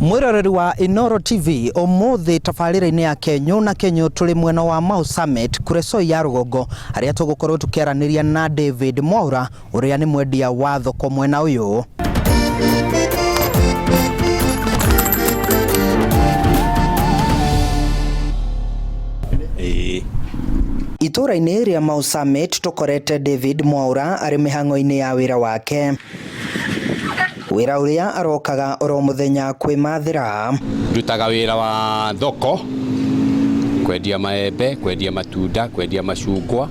Mwiroreri wa Inoro TV, umuthi tabarĩra-inĩ ya Kenyũ na Kenyũ tũrĩ mwena wa Mau Summit, Kuresoi ya rũgongo, harĩa tũgũkorwo tũkĩaranĩria na David Mwaura ũrĩa nĩ mwendia wa thoko mwena ũyũ. Ĩĩ. Itũũra-inĩ rĩa Mau Summit tũkorete David Mwaura arĩ mĩhang'o-inĩ ya wĩra wake, wĩra ũrĩa arokaga oro mũthenya kwĩmathĩra. Ndutaga wĩra wa thoko, kwendia maembe, kwendia matunda, kwendia macungwa.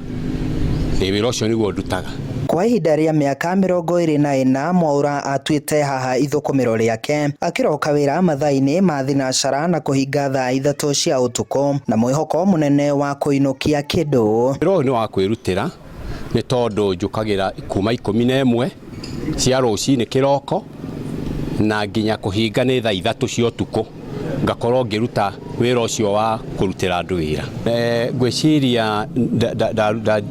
Ĩ wĩra ũcio nĩguo ndutaga. Kwa ihinda rĩa mĩaka 24 Mwaura atuĩte haha ithũkũmĩro rĩake, akĩroka wĩra mathaa-inĩ ma thinacara na kũhinga thaa 3 cia ũtukũ na mwĩhoko mũnene wa kũinũkia kĩndũ. Wĩra ũyũ nĩ wa kwĩrutĩra nĩ tondũ njũkagĩra kuma 11 cia rũcinĩ kĩroko na nginya kũhinga nĩ thaa 3 cia ũtukũ, ngakorwo ngĩruta wĩra ũcio wa kũrutĩra andũ wĩra. Ngwĩciria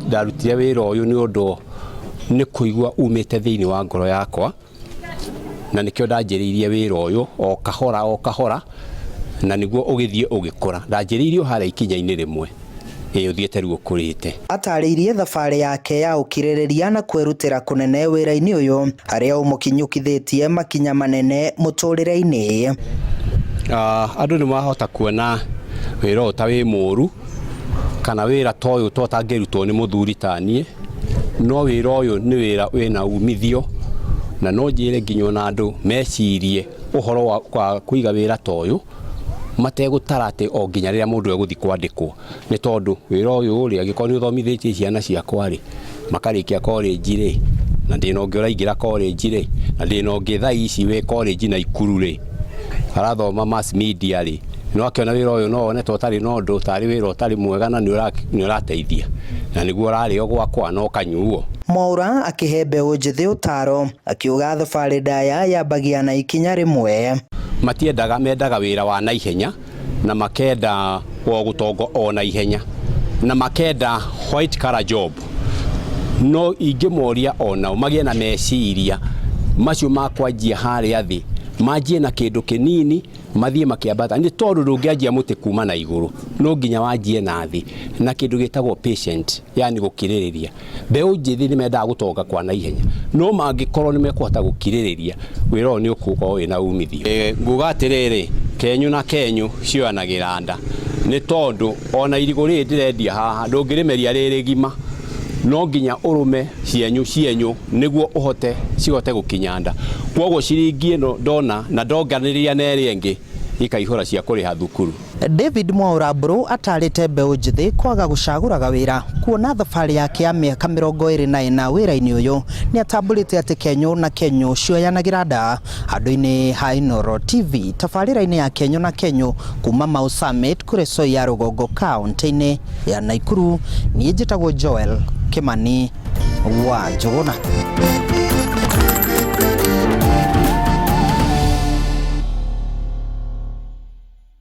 ndarutire wĩra ũyũ nĩ ũndũ nĩ kũigua umĩte thĩinĩ wa ngoro yakwa, na nĩkĩo ndanjĩrĩirie wĩra ũyũ o kahora o kahora, na nĩguo ũgĩthiĩ ũgĩkũra. Ndanjĩrĩirie o harĩa ikinya-inĩ rĩmwe, ĩĩ ũthiĩte rĩu ũkũrĩte. Atarĩirie thabarĩ yake ya ũkirĩrĩria na kwĩrutĩra kũnene wĩra-inĩ ũyũ, harĩa ũmũkinyũkithĩtie makinya manene mũtũrĩre-inĩ. Andũ nĩ mahota kuona wĩra ũyũ ta wĩ mũru, kana wĩra ta ũyũ ta ũtangĩrutwo nĩ mũthuri ta niĩ, no wĩra ũyũ nĩ wĩra wĩna umithio, na no njĩre nginya ona andũ mecirie ũhoro wa kũiga wĩra ta ũyũ, mategũtara atĩ o nginya rĩrĩa mũndũ egũthiĩ kwandĩkwo, nĩ tondũ wĩra ũyũ rĩ, angĩkorwo nĩ ũthomithĩtie ciana ciakwa rĩ, makarĩkia college rĩ, na ndĩna ũngĩ ũraingĩra college rĩ, na ndĩna ũngĩ thaa ici wĩ college Naikuru rĩ, arathoma mass media rĩ, nĩ wakĩona wĩra ũyũ no wone ta ũtarĩ na ũndũ, tarĩ wĩra ũtarĩ mwega na nĩ ũrateithia, na nĩguo ũrarĩo gwakwa na ũkanyuo. Mwaura akĩhe mbeũ njĩthĩ ũtaro, akiuga thabarĩ ndaya yambagia na ikinya rĩmwe. Matiendaga, mendaga wĩra wa naihenya na makenda o gũtonga o naihenya na makenda white collar job, no ingĩmoria onao magĩe na meciria macio ma kwanjia harĩa thĩ, manjie na kĩndũ kĩnini mathiĩ makĩambata, nĩ tondũ ndũngĩanjia mũtĩ kuma na igũrũ, no nginya wanjie na thĩ na kĩndũ gĩtagwo patient, yani gũkirĩrĩria. Mbeũ njĩthĩ nĩ mendaga gũtonga kwa naihenya, no mangĩkorwo nĩ mekũhota gũkirĩrĩria, wĩra ũyũ nĩ ũgũkorwo wĩna umithio. Nguga atĩrĩrĩ, kenyũ na kenyũ cioyanagĩra nda, nĩ tondũ ona irigũ rĩrĩ ndĩrendia haha ndũngĩrĩmeria rĩ rĩgima, no nginya ũrũme cienyũ cienyũ nĩguo ũhote cihote gũkinya nda. Kwoguo ciringi ĩno ndona na ndonganĩrĩria na ĩrĩa ĩngĩ ikaihũra cia kũrĩha thukuru. David Mwaura Mburu atarĩte mbeũ njĩthĩ kwaga gũcagũraga wĩra, kuona thabarĩ yake ya mĩaka 24 wĩra-inĩ ũyũ nĩ atambũrĩte atĩ kenyũ na kenyũ cioyanagĩra nda. Handũ-inĩ ha Inooro TV, tabarĩra-inĩ ya Kenyũ na Kenyũ kuma Mau Summit Kuresoi ya rũgongo kaunti-inĩ ya Naikuru, niĩ njĩtagwo Joel Kimani wa Njũgũna.